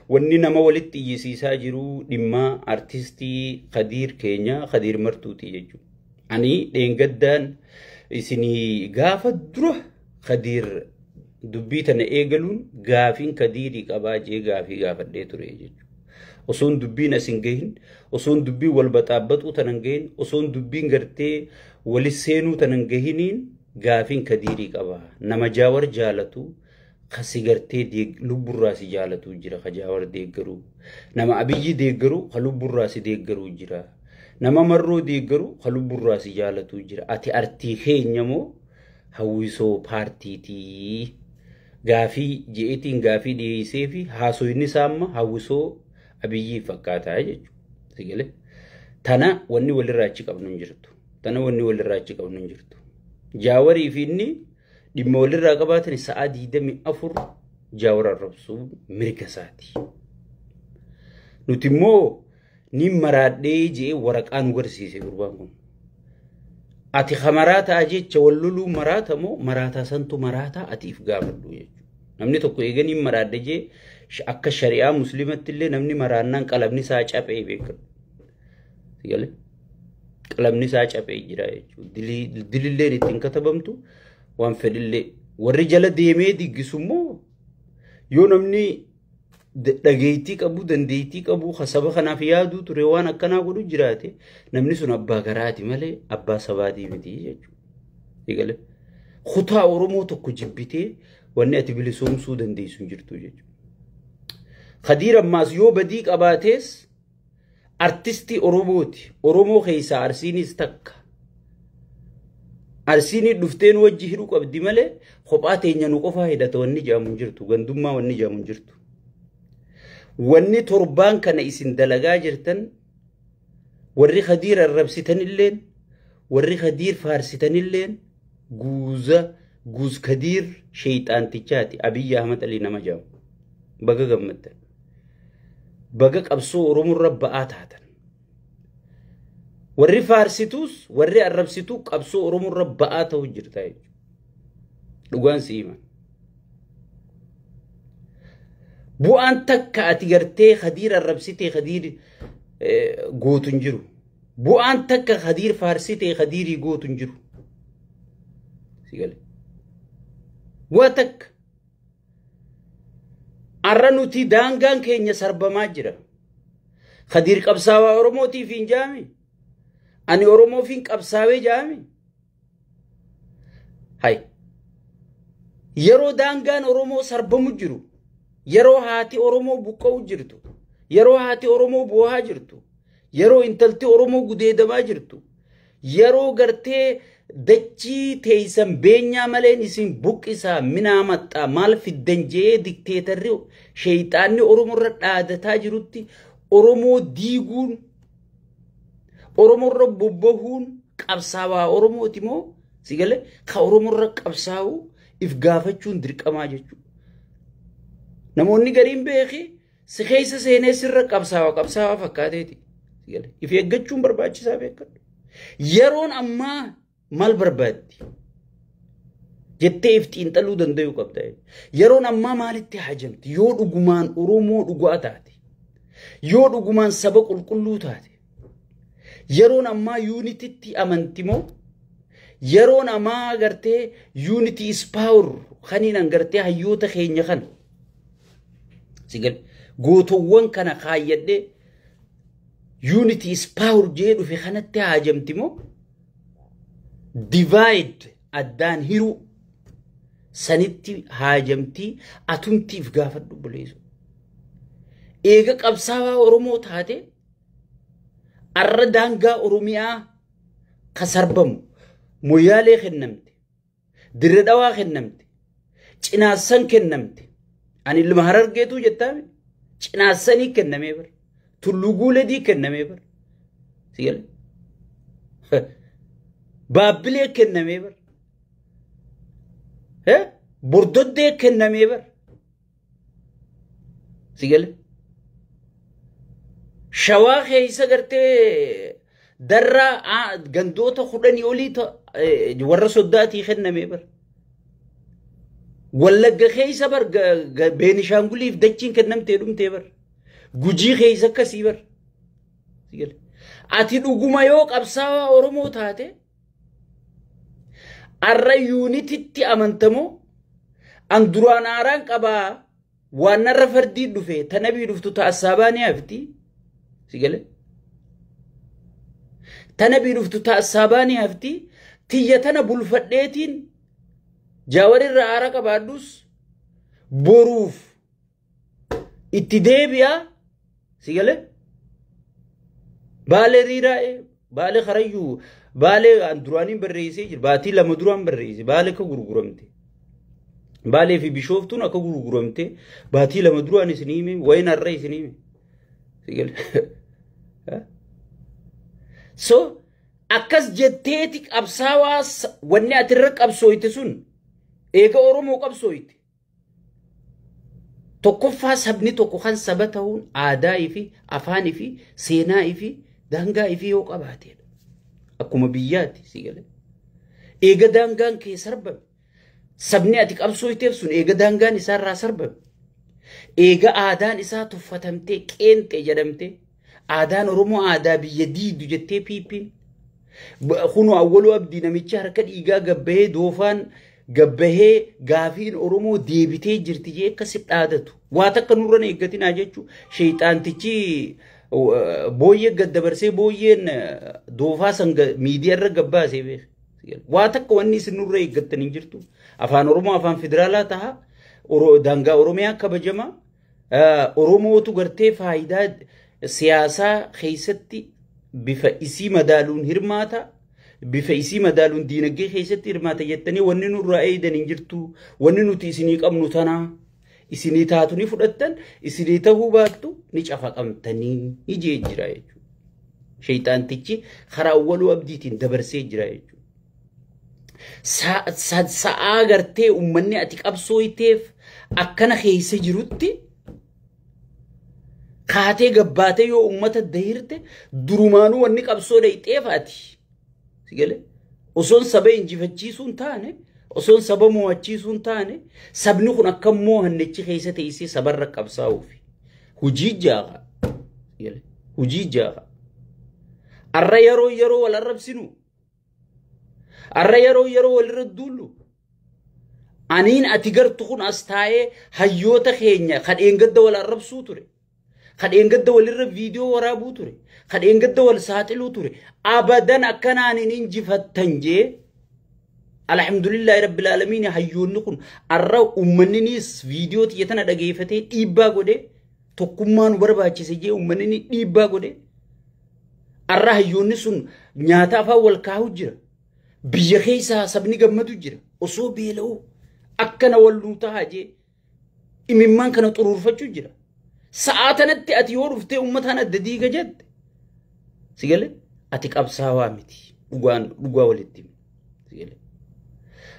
Wanni nama walitti iyyisiisaa jiru dhimma artistii Khadiir keenya Khadiir Martuuti jechuudha. Ani dheengaddaan isinii gaafa dura Khadiir dubbii tana eegaluun gaafiin Khadiirii qabaa jee gaafii gaafadhee ture jechuudha. Osoon dubbiin as hin gahin, osoon dubbiin wal baxaabbaxuu tana hin gahin, osoon dubbiin gartee wali seenuu tana hin gahiniin gaafiin Khadiirii qaba. Nama Jaawar jaalatu kasi gartee lubburraa si jaalatu jira ka Jaawar deeggaruu. Nama Abiyyi deeggaru ka lubburraa si deeggaruu jira. Nama Marroo deeggaru ka lubburraa si jaalatu jira. Ati artii keenya moo hawwisoo paartiitii? Gaafii je'eetiin gaafii dhiyeessee fi haasoyni isaa amma hawwisoo Abiyyii fakkaataa jechuudha. Sigalee tana wanni walirraa achi qabnu hin jirtu. Tana wanni walirraa achi qabnu hin jirtu. Jaawarii fi inni dhimma walirraa qabaatan sa'aa 24 Jaawar arrabsuu mirga isaati. Nuti immoo ni maraadhee jee waraqaa nu garsiise gurbaan kun. Ati kamaraataa jecha wal loluu maraata moo maraataa santu maraataa ati if gaafadhu jechuudha. Namni tokko eeganii maraadhe jee akka shari'aa musliimatti illee namni maraannaan qalabni isaa caphee beekadhu. Sigalee qalabni isaa caphee jira jechuudha. Dililleen ittiin katabamtu waan fedhillee warri jala deemee diggisu immoo yoo namni dhageettii qabu dandeettii qabu saba kanaaf yaaduu ture waan akkanaa godhu jiraate namni sun abbaa garaati malee abbaa sabaatii miti jechuudha. Sigalee kutaa Oromoo tokko jibbitee wanni ati bilisoomsuu dandeessu hin jirtu jechuudha. Khadiir ammaas yoo badii qabaates artistii Oromooti. Oromoo keessaa Arsiinis takka. Arsiinii dhufteen wajji hidhuu qabdi malee kophaa teenya nu qofaa hidhata wanni jedhamu hin jirtu. Gandummaa wanni jedhamu hin jirtu. Wanni torbaan kana isin dalagaa jirtan warri Khadiir arrabsitanilleen warri Khadiir faarsitanilleen guuza guuz Khadiir sheeyxaantichaati Abiyyi Ahmad Alii nama jedhamu. Baga gammaddan. Baga qabsoo Oromoorra ba'aa taatan. Warri faarsituus warri arrabsituu qabsoo Oromoorra ba'aa ta'uu jirta jechuudha. Dhugaan si hima. Bu'aan takka ati gartee Khadiir arrabsitee Khadiir gootu hin jiru. Bu'aan takka Khadiir faarsitee Khadiirii gootu hin jiru. Sigale. Waa takka. Arra nuti daangaan keenya sarbamaa jira. Khadiir qabsaawaa Oromootiif hin jaami. Ani Oromoof hin qabsaawee jaami. Hay. Yeroo daangaan Oromoo sarbamu jiru. Yeroo haati Oromoo buqqa'u jirtu. Yeroo haati Oromoo boohaa jirtu. Yeroo intalti Oromoo gudeedamaa jirtu. Yeroo gartee dachii teessan beenyaa maleen isin buqqisaa minaa maxxaa maal fiddan jee dikteetarri sheeyxaanni Oromoorra dhaadataa jirutti Oromoo diiguun Oromoorra bobbahuun qabsaawaa Oromooti moo sigalee ka Oromoorra qabsaa'u if gaafachuun dirqamaa jechuudha. Namoonni gariin beeki si keessa seenee sirra qabsaawaa qabsaawaa fakkaateeti. Sigalee if eeggachuun barbaachisaa beekadhu. Yeroon ammaa maal barbaaddi? Jettee if xiinxaluu danda'uu qabda. Yeroon ammaa maalitti hajamti? Yoo dhugumaan Oromoo dhugaa taate, yoo dhugumaan saba qulqulluu taate, yeroon ammaa yuunititti amanti moo? Yeroon ammaa gartee unity is power kaniin gartee hayyoota keenya kana. Sigal gootowwan kana kaayyadhee unity is power jee dhufe kanatti hajamti moo? Divide addaan hiruu sanitti haajamtii atumtiif gaafadhu buleessu. Eega qabsaawaa Oromoo taate arra daangaa Oromiyaa ka sarbamu moyyaalee kennamte, dirre dhawaa kennamte, cinaassan kennamte. Ani ilma Harargeetuu jettaame cinaassanii kennamee bara. Tulluu Guuledii kennamee bara. Sigale. Baabbilee kennamee bara. Bordoddee kennamee bara. Sigale. Shawaa keessa gartee darraa gandoota 10 olii warra soddaatii kennamee bara. Wallagga keessa bar Beenishaanguliif dachiin kennamtee dhumtee bar. Gujii keessa akkasii bar. Ati dhuguma yoo qabsaa'aa Oromoo taate arra yuunititti amantamoo an duraan aaraan qabaa waan narra fardii dhufe tanabii dhuftu ta assaabaa ni hafti. Sigale. Tanabii dhuftu ta assaabaa ni hafti. Tiyya tana bulfadheetiin jaawarirra aara qabaadhus boruuf itti deebi'a. Sigale. Baalee riiraa'e baalee karayyuu baalee duraaniin barreessee jira baatii 2 duraan barreesse baalee akka gurguramte. Baalee fi bishooftuun akka gurguramte baatii 2 duraan isin hime wayin har'a isin hime. So akkas jetteeti qabsaawaa wanni ati irra qabsooyte sun eega Oromoo qabsooyte. Tokkoffaa sabni tokko kan saba ta'uun aadaa fi afaanii fi seenaa fi daangaa fi yoo qabaateedha. Akkuma biyyaatti si galee. Eega daangaan kee sarbame. Sabni ati qabsooyteef sun eega daangaan isaarraa sarbame. Eega aadaan isaa tuffatamtee qeenxee jedhamtee aadaan Oromoo aadaa biyya diidu jettee piippiin. Kunoo Awwaluu Abdii namicha harka dhiigaa gabbahee doofaan gabbahee gaafiin Oromoo deebitee jirti jee akka si dhaadatu. Waa takka nurra hin eeggatinaa jechuu sheexaantichi booyyee gaddabarsee booyyeen doofaa san miidiyaa irra gabbaasee beeka. Waa takka wanni isin nurra eeggattan hin jirtu. Afaan Oromoo afaan federaalaa taha. Daangaa Oromiyaa kabajama. Oromootu gartee faayidaa siyaasaa keessatti bifa isii madaaluun hirmaata. Bifa isii madaaluun diinagdee keessatti hirmaata jettanii wanni nurraa eeydan hin jirtu. Wanni nuti isinii qabnu tanaa. Isinii taatu ni fudhattan, isinii tahuu baattu ni cafaqamtanii ni jee jira jechuudha. Sheexaantichi karaa Awwaluu Abdiitiin dabarsee jira jechuudha. Sa'aa gartee uummanni ati qabsooyteef akkana keessa jirutti kaatee gabbaatee yoo uummata dahirte durumaanuu wanni qabsoo dhayxeef ati. Sigale osoon saba injifachiisuu hin taane osoon saba mo'achiisuu hin taane sabni kun akka mo'annechi keessa teessee sabarra qabsaa'uufi. Hujii jaaha. Sigale hujii jaaha. Arra yeroo yeroo wal arrabsinu. Arra yeroo yeroo walirra duullu. Aniin ati gartu kun as taa'ee hayyoota keenya kadheen gadda wal arrabsuu ture. Kadheen gadda walirra viidiyoo waraabuu ture. Kadheen gadda wal saaxiluu ture. Abadan akkanaan hin injifattan jee. Alhamdulillahi rabbil aalamiin hayyoonni kun arra uummanninis viidiyoo xiyya tana dhageeffatee dhiibbaa godhee tokkummaa nu barbaachise jee uummanni dhiibbaa godhee. Arra hayyoonni sun nyaata afaan wal kaa'u jira. Biyya keessaa sabni gammadu jira. Osoo beela'u akkana wal nuu ta'a jee imimmaan kana xuruurfachuu jira. Sa'aa tanatti ati yoo dhuftee uummataan adda diiga jette. Si galee ati qabsaawaa miti. Dhugaa walitti himi. Si galee.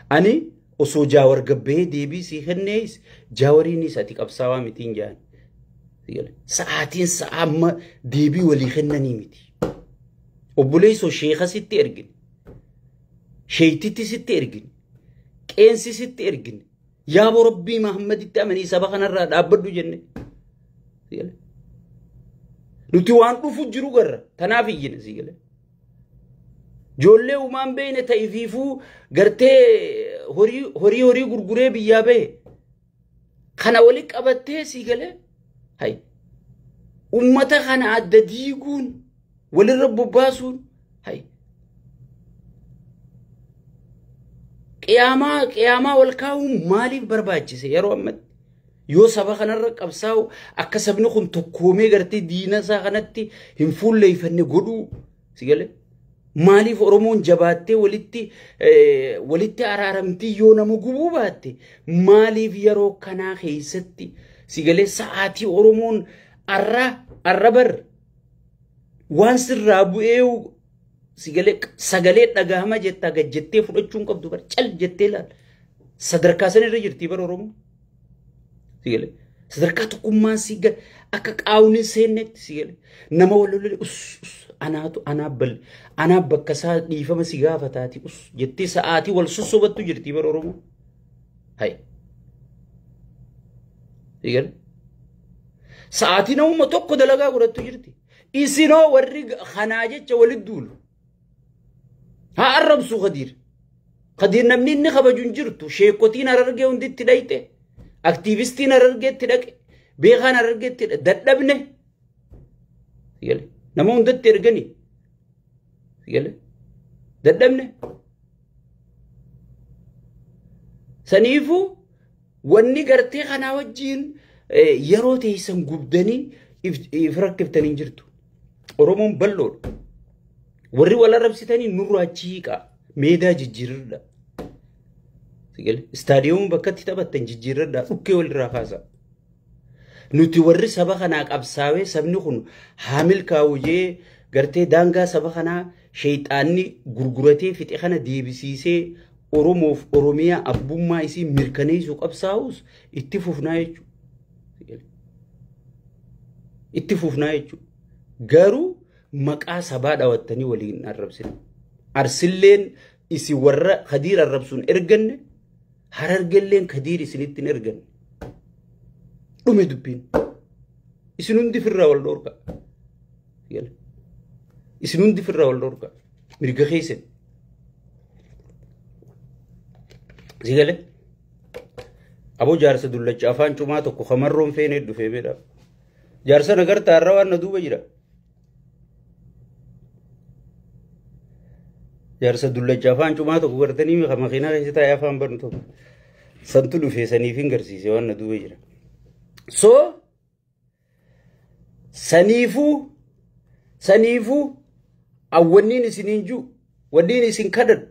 Ani osoo jaawar gabbahee deebii sii kennees jaawariinis ati qabsaawaa miti hin jaan. Si galee. Sa'aatiin sa'a amma deebii walii kennanii miti. Obboleessoo sheeka sitti ergine. Sheeytitti sitti ergine. Qeensi sitti ergine. Yaaboo Rabbii Muhammaditti amanii saba kanarraa dhaabbadhu jenne. Nuti waan dhufu jiru garra. Tanaaf iyyina si galee. Ijoollee uumaan beekne ta'ifiifuu gartee horii horii gurguree biyyaa bahe. Kana wali qabattee si galee. Hay. Uummata kana adda diiguun walirra bobbaasuun hay. Qiyaamaa wal kaa'uun maaliif barbaachise yeroo ammatti? Yoo saba kanarra qabsaa'u akka sabni kun tokkoomee gartee diina isaa kanatti hin fuulleeffanne godhuu si galee? Maaliif Oromoon jabaattee walitti araaramtii yoo nama gubuu baatte maaliif yeroo kanaa keessatti si galee sa'aatii Oromoon arra bar waan sirraa bu'ee si galee sagalee dhagahama jettaa gad jettee fudhachuun qabdu bar cal jettee laal sadarkaa sanirra jirtii bar Oromoo. Si galee sadarkaa tokkummaan si galee akka qaawni seennetti si galee nama wal lole us us anaatu anaaf balle anaaf bakka isaa dhiifama si gaafataati us jettee sa'aatii wal sossobattu jirtii bar Oromoo. Hay. Eegale. Sa'aatii namuma tokko dalagaa godhattu jirti. Isinoo warri kanaa jecha walitti duulu. Haa arrabsu Khadiir. Khadiir namni inni kabaju hin jirtu. Sheekotiin Harargee hundi itti dhayxe. Aktiivistiin Harargee itti dhaqe. Beekaan Harargee itti dhaqe. Dadhabne. Nama hundatti ergani. Dadhabne. Saniifuu wanni gartee kanaa wajjin yeroo teessan gubdanii if rakkiftanii hin jirtu. Oromoon bal'oodha. Warri wal arrabsitanii nurraa achi hiiqaa. Meedaa jijjiirradha. Istaadiyoomii bakka itti taphattan jijjiirradha. Dhukkee walirraa kaasa. Nuti warri saba kanaa qabsaawee sabni kun haa milkaa'u jee gartee daangaa saba kanaa sheexaanni gurguratee fixe kana deebisiisee Oromoof Oromiyaa abbummaa isii mirkaneessuu qabsaa'us itti fufnaa jechuudha. Itti fufnaa jechuudha. Garuu maqaa sabaa dhawattanii waliin arrabsina. Arsilleen isin warra Khadiir arrabsuun erganne, Harargelleen Khadiir isinitti hin erganne. Dhume dubbiin. Isin hundi firraa wal dhoorka. Isin hundi firraa wal dhoorka. Mirga keessan. Sigale. Aboo jaarsa dullacha afaan cumaa tokko kamarroon feenee dhufee beedha. Jaarsa nagartaa irra waan na duuba jira. Jaarsa dullacha afaan cumaa tokko gartanii makiinaa keessa taa'ee afaan banu tokko. Santu dhufee saniif hin garsiise waan na duuba jira. So saniifuu awwanniin isiniin jiru wanniin isin kadhadhu.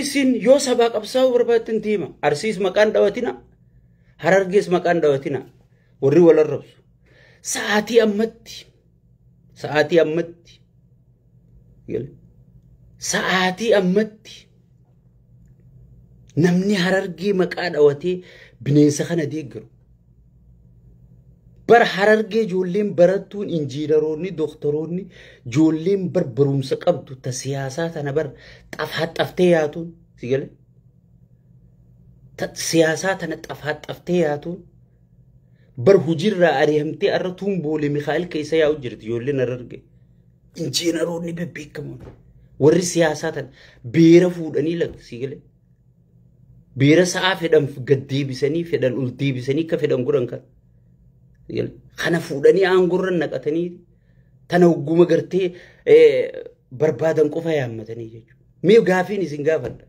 Isin yoo sabaa qabsaa'uu barbaaddan deema. Arsiis maqaan dhawatina. Harargees maqaan dhawatina. Warri wal arrabsu. Sa'aatii ammatti. Sa'aatii ammatti. Sa'aatii ammatti. Namni Harargee maqaa dhawatee bineensa kana deeggaru. Bar Harargee ijoolleen barattuun injiinaroonni doktoroonni ijoolleen bar barumsa qabdu ta siyaasaa tana bar xaftee yaatuun si gale. Ta siyaasaa tana xaftee yaatuun bar hojiirraa ari'amtee arra tuun boolee Mikaa'el keessa yaa'u jirti ijoolleen Harargee. Injiinaroonni bebbeekamoon warri siyaasaa tana beera fuudhanii si gale. Beera sa'aa fedhan gad deebisanii fedhan ol deebisanii akka fedhan godhan kana. Kana fuudhanii aangorra naqatanii tana hogguma gartee barbaadan qofa yaammatanii jechuudha. Mee gaafiin isin gaafadha.